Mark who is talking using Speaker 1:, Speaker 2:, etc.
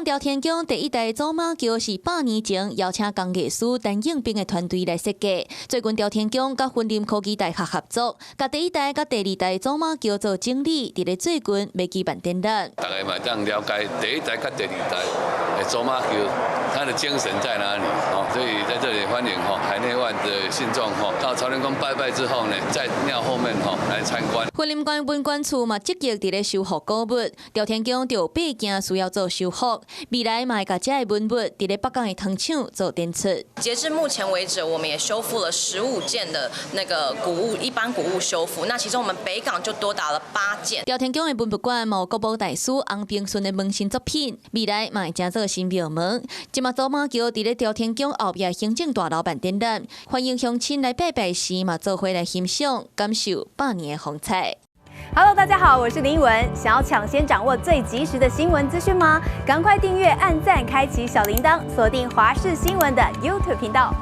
Speaker 1: 北港朝天宮第一代走馬橋是100年前邀請工藝師陳應兵的團隊來設計。最近朝天宮佮雲林科技大學合作，共第一代佮第二代走馬橋做整理，佇咧最近欲舉辦展覽。
Speaker 2: 大家嘛會當了解第一代佮第二代的走馬橋，它的精神在哪裡？哦，所以在這裡歡迎吼海內外的信眾吼到朝天宮拜拜之後呢，在廟後面吼來參觀。
Speaker 1: 雲林縣文管處嘛積極佇咧修復古物，朝天宮就有八件需要做修復，未來嘛會共這个文物佇咧北港的糖廠做展出。
Speaker 3: 截至目前為止，我們也修復了15件的那個古物，一般古物修復。那其中我們北港就多達了八件。
Speaker 1: 朝天宮的文物館嘛有國寶大師洪平順的門神作品，未來嘛會成做新廟門。這馬走馬橋佇咧朝天宮後壁行政大樓辦展覽，歡迎鄉親來拜拜時嘛做伙來欣賞，感受百年的風采。
Speaker 4: Hello，大家好，我是林文。想要搶先掌握最及時的新聞資訊嗎？趕快訂閱、按讚、開啟小鈴鐺，鎖定華視新聞的 YouTube 頻道。